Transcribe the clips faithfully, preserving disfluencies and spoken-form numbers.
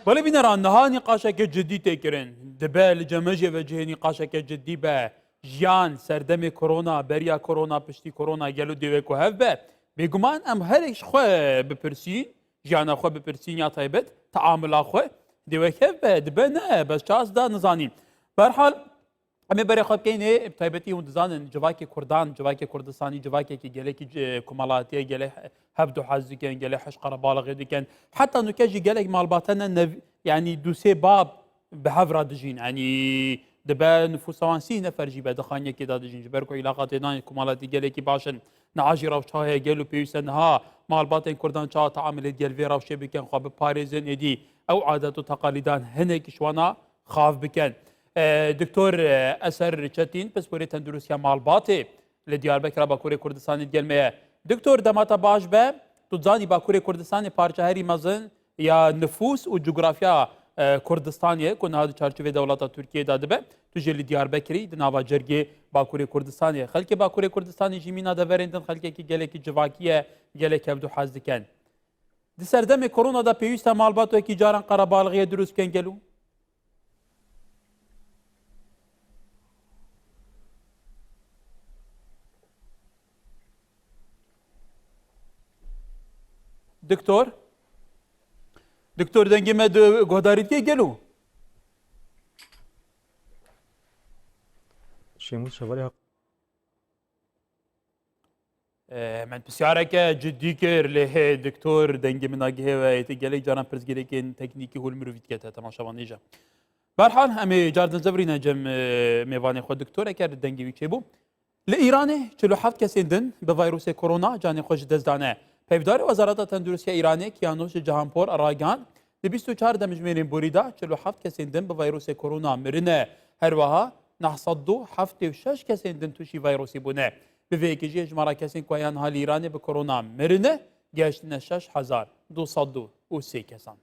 Belê bîneran, niha nîqaşeke cidî tê kirin. Dibe li cem me jî ve cihê nîqaşeke cidî be. Jiyan, serdemê korona, beriya korona, piştî korona, gelo dê wek û hev be? Bêguman em her yek ji xwe bipirsîn, jiyana xwe bipirsîn ya taybet, teamula xwe dê wek hev be, dibe ne, bes ças da nizanî. Berhal, em ê berê xwe bikeynê, bi taybetî hûn dizanin, civakê Kurdan, civakê Kurdistanî, civakekî gelekî, e, komelatiye, gelek hevdu hez dikin, gelek hej qerebalixê dikin. Heta nûke jî gelek malbate ne nev-, yanî du sê bab bi hev re dijîn. Yanî dibe nifûsa wan sî nefer jî be di xaniyekê de dijîn. Ji ber ku îlaqatê dan komelatî gelekî baş in. Niha jî rewşa heye, gelo pêwîst e niha malbatên Kurdan çawa teamilê digel vê rewşê bikin, xwe biparêzin, êdî ew adet û teqalîdan hinekî ji wana xav bikin. E, Doktor, e, Eser Çetîn, pisporê tenduristiya malbatê li Diyarbekira Bakurê Kurdistanê digel me ye. Doktor, dema te baş be, tu dizanî Bakurê Kurdistanê parçe herî mezin ya nifûs û cografya, e, Kurdistanê ye ku niha di çarçovê dewleta Tirkiyê de dibe. Tu jî li Diyarbekirî, di nava cergê Bakurê Kurdistanê ye. Xelkê Bakurê Kurdistanê jî mîna deverên din xelkekî gelekî civakî ye, gelek hevdu hez dikin. Di serdemê korona de pêwîst e malbat wekî caran qerebalixiyê dirust bikin gelo? Doktor? Doktor, dengê me di guhdarî dike gelo? Şêmûz Şevalê haq- E, min pisyareke cidî kir, lê hê, doktor, dengê min nagihê we, êdî gelek caran pirsgirêkên teknîkî hûl mirovî dikete, temaşevan nêje. Berhal, em ê car din zevirîne cem, e, mêvanê xwe, doktor, eker dengê wî çêbû. Li Îranê çil û heft kesên din bi vayrosê korona canê xwe ji dest dane. Peyvdarê Wezareta Tenduristiya Îranê Kianoş Cihanpor ragihand, di bîst û çar demjimêrên borî de çil û heft kesên din bi vayrosê korona mirine. Her wiha neh sed û heftê û şeş kesên din tûşî vayrosî bûne. Bi vê yekê jî hejmara kesên ku heya niha li Îranê bi korona mirine, gehiştine şeş hezar du sed û sê kesan.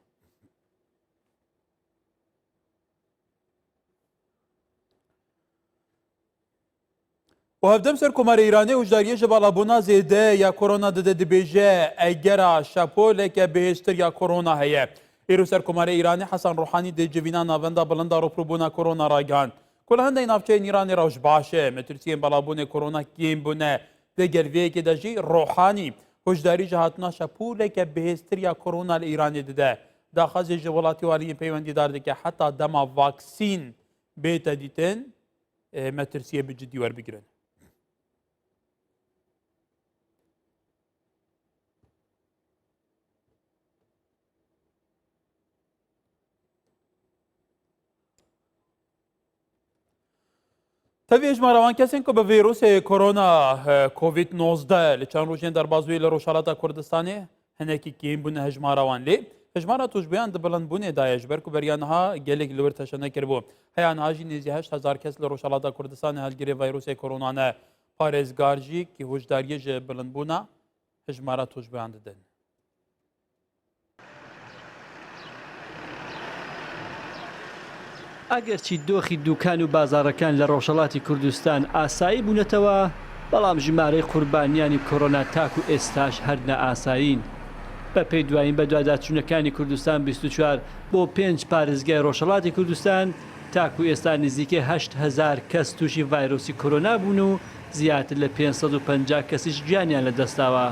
û hevdem Serkomarê Îranê hişdariyê ji balabûna zêde ya korona dide, dibêje, egera şapoleke bihêztir ya korona heye. Îro Serkomarê Îranê Hasan Ruhanî di civîna Navenda Bilind a Rûpirûbûna Korona ragihand ku li hindek navçeyên Îranê rewş baş e, metirsiyên balabûnê korona kêm bûne. Di gel vê yekê de jî Ruhanî hişdarî ji hatina şapoleke bihêztir ya korona li Îranê dide. Daxwazê ji welatî û aliyên peywendîdar dike heta dema vaksîn bête dîtin, e, metirsiyê bi cidî werbigirin. Tevî hejmara wan kesên ku bi vîrusê korona, e, Covid nozdeh li çend rojên derbazbûyî li Rojhilata Kurdistanê hinekî kêm bûne hejmara wan. Lê hejmara tûşbûyan di bilindbûnê de ye, ji ber ku beriya niha gelek li wir teşene kiribû. Heya niha jî nêzî heşt hezar kes li Rojhilata Kurdistanê hevgirê vîrusê korona ne. Parêzgar jî kî hişdariyê ji bilindbûna hejmara tûşbûyan didin. ئەگەرچی دۆخی دوکان و بازاڕەکان لە ڕۆژهەڵاتی کوردستان ئاسایی بوونەتەوە، بەڵام ژمارەی قوربانیانی کۆرۆنا تاکو ئێستاش هەر نائاسایین. بە پێی دوایین بەدواداچوونەکانی کوردستان بیست و چوار، بۆ پێنج پارێزگای ڕۆژهەڵاتی کوردستان، تاکو ئێستا نزیکەی هەشت هەزار کەس تووشی ڤایرۆسی کۆرۆنا بوون و زیاتر لە پێنج سەد و پەنجا کەسیش گیانیان لەدەستداوە.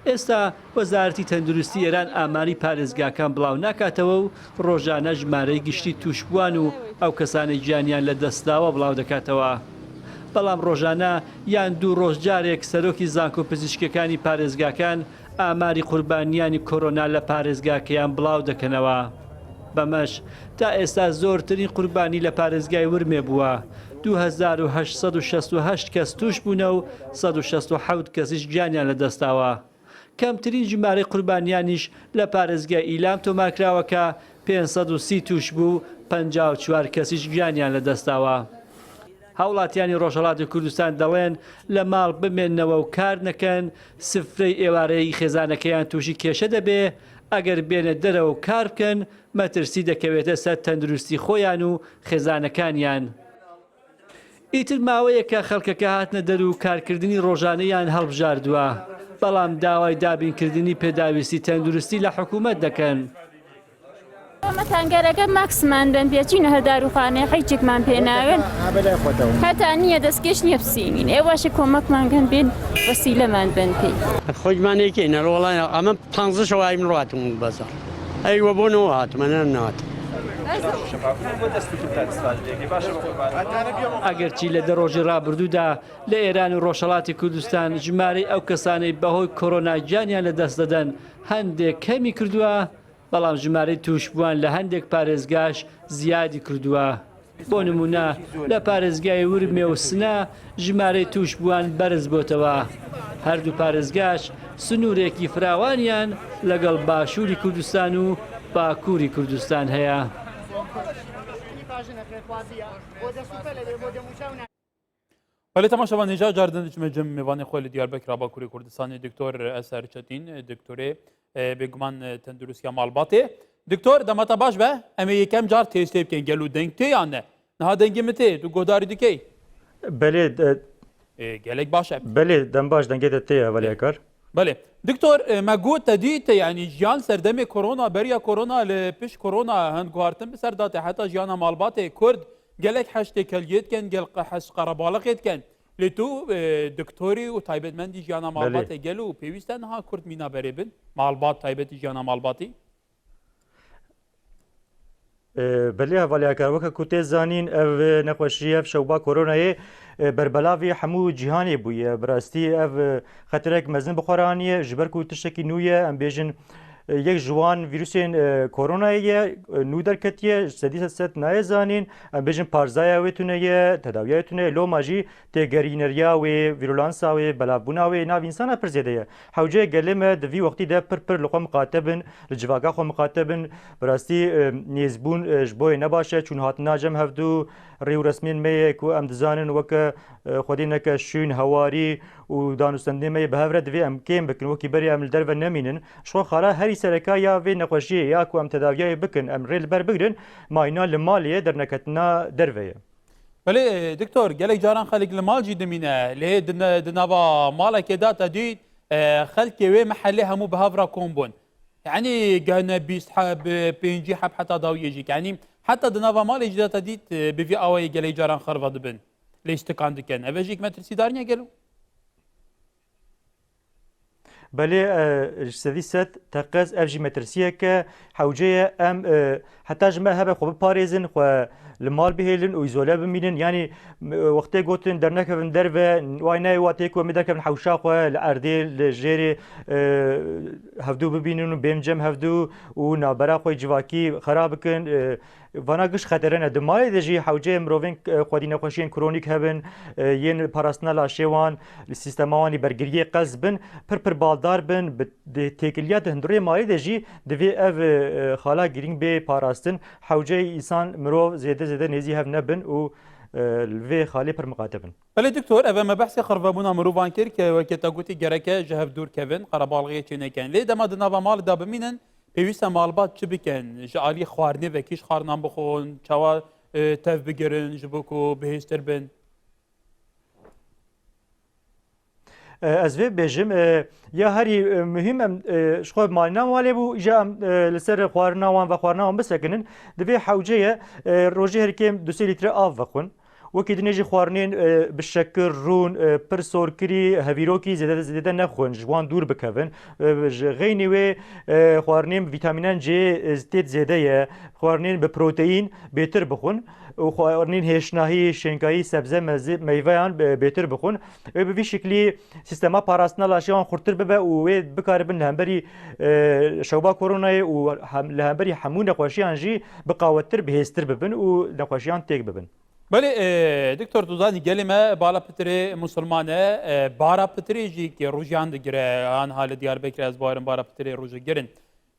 ئێستا وەزارەتی تەندروستی ئێران ئاماری پارێزگاکان بڵاو ناکاتەوە و ڕۆژانە ژمارەی گشتی تووشبووان و ئەو کەسانەی گیانیان لەدەستداوە بڵاو دەکاتەوە. بەڵام ڕۆژانە یان دوو ڕۆژ جارێک سەرۆکی زانکۆ پزیشکەکانی پارێزگاکان ئاماری قوربانیانی کۆرۆنا لە پارێزگاکەیان بڵاو دەکەنەوە. بەمەش تا ئێستا زۆرترین قوربانی لە پارێزگای ورمێ بووە، دوو هەزار و هەشت سەد و شەست و هەشت کەس تووش بوونە و سەد و شەست و حەوت کەسیش گیانیان لەدەستداوە. کەمترین ژمارەی قوربانیانیش لە پارێزگای ئیلام تۆمارکراوە کە پێنج سەد و سی تووش بوو، پەنجا و چوار کەسیش گیانیان لەدەستداوە. هاوڵاتیانی ڕۆژهەڵاتی کوردستان دەڵێن لە ماڵ بمێننەوە و کار نەکەن، سفرەی ئێوارەی خێزانەکەیان تووشی کێشە دەبێ، ئەگەر بێنە دەرەوە و کار بکەن، مەترسی دەکەوێتە سەر تەندروستی خۆیان و خێزانەکانیان. ئیتر ماوەیەکە خەڵکەکە هاتنە دەر و کارکردنی ڕۆژانەیان هەڵبژاردووە، بەڵام داوای دابینکردنی پێداویستی تەندروستی لە حکوومەت دەکەن. Emethan gereke maksman ben pê çîne her darûxanê heyçekman pê nagin. Heta niye destkeş niye psînîn. Ê weşe komakman gen bên wesîleman ben pê. Xocman êkê ne wala ya. Ama panzı şewa imro hatim bazar. Ey we bo no hatim, ne ne hatim. ئەگەرچی لە دە ڕۆژی ڕابردوودا لە ئێران و ڕۆژهەڵاتی کوردستان ژمارەی ئەو کەسانەی بەهۆی کۆرۆنا گیانیان لە دەست دەدەن هەندێک کەمی کردووە، بەڵام ژمارەی تووشبووان لە هەندێک پارێزگاش زیادی کردووە. بۆ نمونە، لە پارێزگای ورمێ و سنە ژمارەی تووشبووان بەرز بۆتەوە. هەردوو پارێزگاش سنوورێکی فراوانیان لەگەڵ باشووری کوردستان و باکووری کوردستان هەیە. Belê, temaşevan, hêja car din diçime cem mêvanê xwe li Diyarbekir a Bakurê Kurdistanê, Doktor Eser Çetîn, doktorê, e, bêguman, e, tenduristiya malbatê. Doktor, dema te baş be, em ê yekem car testê bikin, gelo deng tê yan ne? Niha dengê min tê, tu guhdarî dikey? Belê, de- E, gelek baş e. Belê, dem baş, dengê te tê, hevaliyekar. Belê. Doktor, e, me got te dît, yanî jiyan serdemê korona, beriya korona, li pişt korona hin guhartin bi ser date, heta jiyana malbatê Kurd gelek heş têkeliyê dikin, gelek heş qerebalixê dikin. Lê tu, e, doktorî û taybetmendî jiyana Belê. malbatê gelo pêwîst e niha Kurd mîna berê bin? Malbat taybetî jiyana malbatî? E, belê hevaliyakar, weke ku tê zanîn, ev, e, nexweşî, ev şewba koronayê, e, berbelavî hemû cîhanê bûye. Bi rastî ev, e, xeterek mezin bi xwe re aniye, ji ber ku tiştekî nû ye, em bêjin, e, yek ji wan vîrusên, e, koronayê ye, e, nû derketiye, sedî sed nayê zanîn, em bêjin parzaya wê tune ye, tedawiya wê tune ye, loma jî têgerîneriya wê, vîrulansa wê, belavbûna wê nav însana pir zêde ye. Hewce gelê me di vî wextî de pir pir li xwe miqate bin, li civaka xwe miqate bin. Bi rastî, e, nêzbûn, e, ji bo yê ne baş e, çûn hatina cem hevdû, rê û resmên me ye ku em dizanin weke, e, xwedî neke şûn, hewarî û danûstendê me yê bi hev re divê em kêm bikin, wekî berê em li derve nemînin. Ji xwe xala herî sereka ya vê nexweşiyê ya ku em tedaviyayê bikin, em rê li ber bigrin, mayîna li malê ye, derneketina derve ye. Belê, e, doktor, gelek caran xelk li mal jî dimîne. Lê di ne-, di nava malekê de te dît, e, xelkê wê mehelê hemû bi hev re kom bûn. Yanî gehne bîst heb, pêncî heb heta dawiyê jî. Yanî heta di nava malê jî de te dît, e, bi vî awayî gelek caran xerve dibin. Lê stikan dikin. Ev jî hikmet tirsîdar niye gelo? Belê, e, ji sedî sed teqez ev jî metirsiyek e. Hewce ye em, e, heta ji me hebe xwe biparêzin, xwe li mal bihêlin û îzole bimînin. Yanî, m-, wextê gotin dernekevin derve, way nayê wa tê ku em ê derkevin hewşa xwe li erdê, li jêrê, e, hevdû bibînin û bên cem hevdû û navbera xwe civakî xera bikin. E, Vana giş xetere ne. Di malê de jî hewceyê mirovên, e, xwedî nexweşiyên kronîk hebin, e, yên parastina laşê wan, li sîstema wan î bergiriyê qels bin, pir pir baldar bin, bi, di têkiliya di hundirê malê de jî divê ev, e, xala girîng bê parastin. Hewceyê însan, mirov zêde zêde nêzî hev nebin û, e, li vê xalê pir miqate bin. Belê doktor, ev me behsê xirvebûna mirovan kir ke weke te gotî gereke ji hev dûr kevin, qerebalixiyê çê nekin. Lê dema di nava malê de bimînin, pêwîst e malbat çi bikin? Ji alî xwarinê ve kî ji xwarinan bixwin, çawa, e, tev bigirin ji bo ku bihêztir bin? E, ez vê bêjim, e, ya herî, e, muhîm em, e, ji xwe malîna malê bû, îja em, e, li ser xwarina wan, vexwarina wan bisekinin, divê hewce ye, e, rojê herî kêm du sê lître av vexwin. Wekî dinê jî xwarinên, e, bi şekir, rûn, e, pir sorkirî, hevîrokî zêde, zêde nexwin, ji wan dûr bikevin. E, ji xeynî wê, e, xwarinên bi vîtamînan C, e, têt zêde ye. Xwarinên bi proteîn bêtir bixwin û xwarinên hêşnahî, şênkayî, sebze, mezi-, meyveyan bi-, bêtir bixwin. Wê bi vî şiklî sîstema parastina laşê wan xurtir bibe û wê bikaribin li hemberî, e, şewba koronayê û hem-, li hemberî hemû nexweşiyan jî biqawettir, bihêztir bibin û nexweşiyan têk bibin. Belê, e, doktor, tu zanî gelê me bala pitirê musulman e, e, bara pitirê jî ki rojiyan digire, anha li Diyarbekirê ez bawerim bara pitirê rojigir in.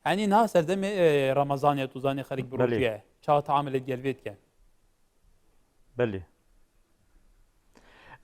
Yanî niha serdemê, e, Remezanê, tu zanî xelk bi Belê. rojî ye. Çawa teamilê digel vê dike? Belê.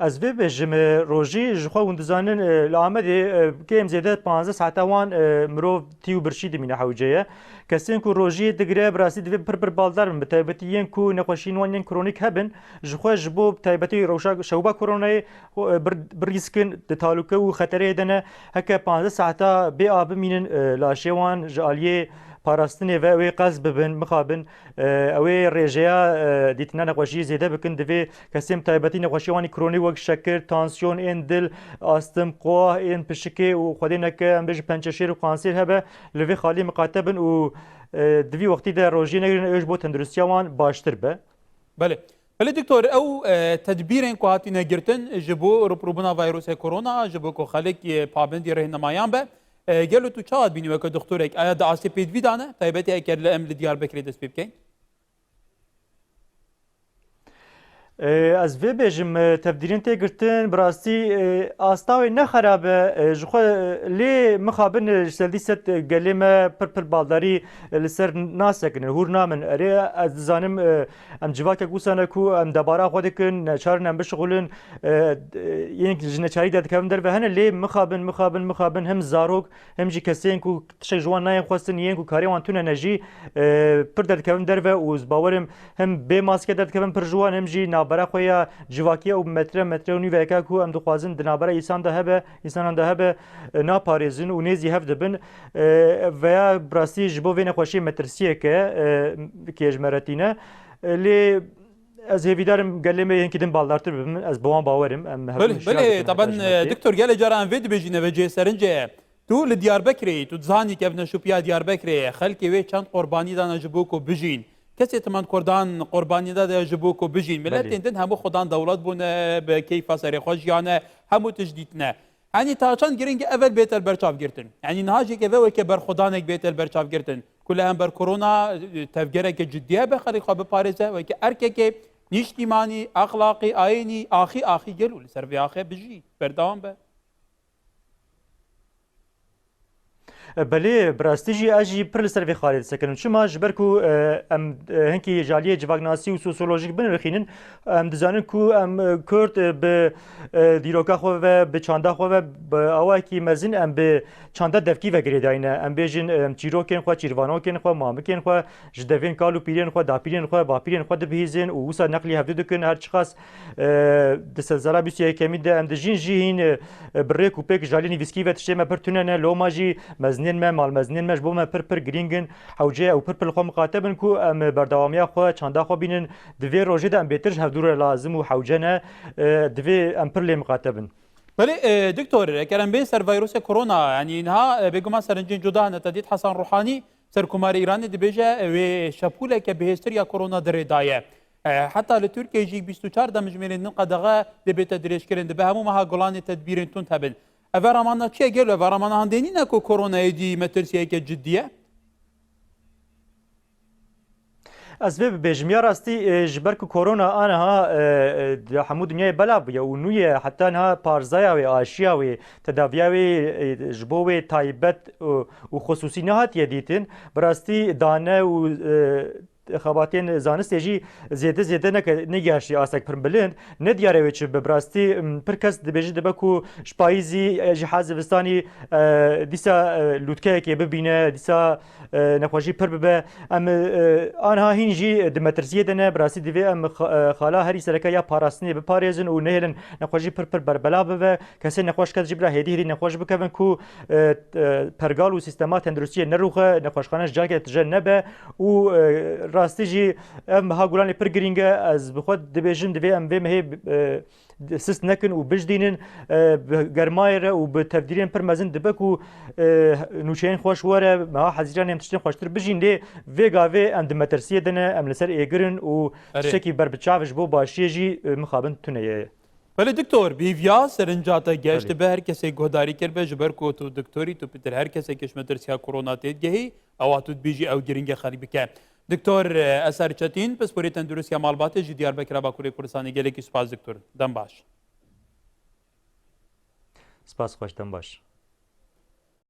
Ez vê bêjim, e, rojî ji xwe hûn dizanin, e, li Amedê, e, kêm zêde panzdeh saeta wan, e, mirov tî û birçî dimîne hewce ye. Kesên ku rojiyê digire, bi rastî divê pir pir baldar bin, bi taybetî yên ku nexweşiyên wan yên kronîk hebin, ji xwe ji bo bi taybetî rewşa şewba koronayê, e, bir, bi rîsk in, di talûke û xetereyê de ne. Heke panzdeh saeta bê av bimînin, e, laşê wan ji aliyê parastinê ve ew ê qels bibin, mixabin, e, ew ê rêjeya, e, dîtina nexweşiyê zêde bikin, divê kesên bi taybetî nexweşiya wan ê kronî wek şekir, tansiyon, ên dil, astim, quwah, ên pişikê û xwedê neke em bêjin pençeşêr û kansêr hebe, li vê xalî miqate bin û, e, di vî wextî de rojiyê negirin, ew ji bo tenduristiya wan baştir be. Belê. Belê doktor, ew, e, tedbîrên ku hatine girtin ji bo rûpirûbûna vayrosê korona, ji bo ku xelk, e, pabendî rêhnimayan be, e, gelo tu çawa dibînî weke doktorek? Aya di astê pêdivî de ne? Taybetî eger li em li Diyarbekirê dest pê bikeyn? E, ez vê bêjim, e, tevdîrên tê girtin, bi rastî, e, asta wê ne xerab e, e, ji xwe, e, lê mixabin, e, ji sedî sed, e, gelê me pir pir baldarî, e, li ser nasekinin, hûr namin. Erê, ez dizanim, e, em civakek wisa ne ku em debara xwe dikin, neçar in em bişixulin, e, d-, yên ji neçarî derdikevin derve hene, lê mixabin, mixabin, mixabin him zarok, him jî kesên ku tiştek ji wan nayên xwestin, yên ku karê wan tune ne jî, e, pir derdikevin derve û ez bawerim him bê maske derdikevin pir ji wan, him jî navbera xwe ya civakî ya û metre, metre û nîveke ku em dixwazin di navbera îsan de hebe, însanan de hebe, e, naparêzin û nêzî hev dibin. E, veya bi rastî ji bo vê nexweşiyê metirsiyeke, e, kê ji me re tîne. E, lê ez hêvîdar im gelê me hinkî din baldartir bibin. Ez bi wan bawer im. Em hevdû Belê, hişyar belê, dikin taban, heta ji me e, tê. Doktor, gelê caran vê dibêjîne ve cihê serince ye. Tu li Diyarbekirê yî, tu dizanî kevneşopiya Diyarbekirê ye. Xelkê wê çend qurbanî dane ji bo ku bijîn. Kesê timend kurdan qurbanî dade ji bo ku bijîn. Belê. Miletên din hemû xudan dewlet bûne, bi keyfa serê xwe jiyane, hemû tişt dîtine. Yanî ta çend giring e ev bête li ber çav girtin? Yanî niha jî ke ve weke berxwedanek bête li ber çav girtin, ku li hember korona, e, tevgereke cidî hebe xelk xwe biparêze, weke erkekê nîştîmanî, exlaqî, ayînî, axî, axî gelo li ser vê axê bijî, berdewam be. Belê, bi rastî jî ez jî pir li ser vê xalê disekinim. Çima? Ji ber ku, e, em, e, hinkî ji aliyê civaknasî û sosyolojîk binirxînin, em dizanin ku em, e, Kurd, e, bi, e, dîroka xwe ve, bi çanda xwe ve, bi awayekî mezin em bi çanda devkî ve girêdayî ne. Em bêjin, em çîrokên xwe, çîrvanokên xwe, mamikên xwe, ji devên kal û pîrên xwe, dapîrên xwe, bapîrên xwe dibihîzin û wisa neqlî hevdû dikin. Her çiqas, e, di sedzala bîst û yekemî de em dijîn jî hîn, e, bi rêk û pêk ji alî nivîskî ve tiştê me pir tune ne. Loma jî mezinên me, malmezinên me ji bo me pir pir girîng in. Hewce ye ew pir pir li xwe miqate bin ku em berdewamiya xwe, çanda xwe bînin. Di vê rojê de em bêtir ji hevdû re lazim û hewce ne. E, divê em pir lê miqate bin. Belê, e, doktor, eger em bên ser vayrosê korona, yanî niha, e, bêguman serincên cuda hene. Te dît Hasan Ruhanî, serkomarê Îranê dibêje, e, wê şepûleke bihêztir ya korona di rê de ye. E, heta li Tirkiyeyê jî bîst û çar demjimêrên din qedexe dê bête dirêjkirin. Dibe hemû meha gulanê tedbîrên tund hebin. Eve ramana çi ye gelo? Eve ramana handê nîne ku korona êdî metirsiyeke cidî ye? Ez vê bibêjim, ya rastî, e, ji ber ku korona aniha, e, e, di hemû dinyayê belav bûye û nû ye, heta niha parzaya wê, aşiya wê, tedaviya wê, e, ji bo wê taybet û, û xusûsî nehatiye dîtin. Bi rastî dane û, e, xebatên zanistê jî zêde zêde neke-, negihaştiye astek pir bilind. Ne diyar e wê çi be. Bi rastî, m, pir kes dibêje dibe ku ji payîzî, e, ji ha zivistanî, e, dîsa, e, lûtkeyekê bibîne, dîsa, e, nexweşî pir bibe. Em, e, aniha hîn jî di metirsiyê de ne. Bi rastî divê em xa-, e, xala herî sereke ya parastinê biparêzin û nehêlin nexweşî pir pir berbela bibe. Kesê nexweş kes jî bira hêdî hêdî nexweş bikevin ku, e, e, pergal û sîstema tenduristiyê nerûxe, nexweşxane ji careke tije nebe û, e, rastî jî ev meha gulanê pir girîng e. Ez bi xwe dibêjim, divê em vê mehê, e, sist nekin û bijdînin, e, bi germayê re û bi tevdîrên pir mezin dibe ku, e, nûçeyên xweş were, meha hezîran em tiştên xweştir bijîn, lê vê gavê em di metirsiyê de ne, em li ser êgir in û Erê. tiştekî ber bi çav ji bo başiyê jî, e, mixabin tune ye. Belê doktor, bi hêviya serinca te geş Belê. dibe her kesê guhdarî kiribe, ji ber ku tu doktorî, tu pitir her kesekê ji metirsiya korona têdigehî, ewa tu dibêjî ew giring e xelk bike. Doktor, e, Eser Çetîn, pisporê tenduristiya malbatê ji Diyarbekira Bakurê Kurdistanê, gelekî spas doktor. Dem baş. Spas xweş, dem baş.